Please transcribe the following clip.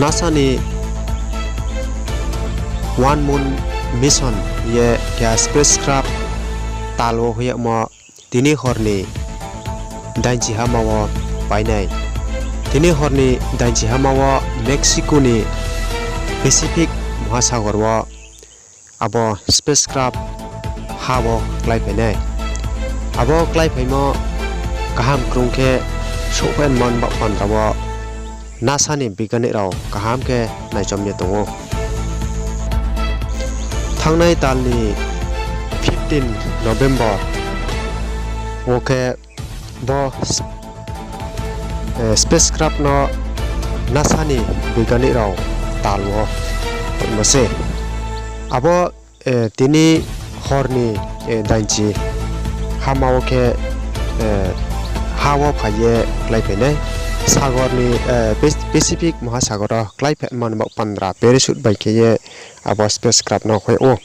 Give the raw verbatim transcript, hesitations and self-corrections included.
NASA ni One Moon Mission ye keha spacecraft tal wo hoih yagmo tini hor ni dainchi hama wo painai. Tini hor ni dainchi hama wo Mexico ni Pacific mohasagor wo abo spacecraft ha wo kláiphai nai. Abo kláiphaimo kaham krung khe souhphaimo ni baoh pandra wo NASA ni bigyanik rao kaham khe naichom ye tong ou. Thanngnai tal ni fifteen November wo khe bo spacecraft no NASA ni bigyanik rao tal wo hoihmo se. Abo tini hor ni dainchi hama wo khe ha wo phai ye kláiphai nai. Sagor ni Pacific mohasagor wo kláiphaimo ni baoh pandra parachute bai khe ye abo spacecraft no hoih ou.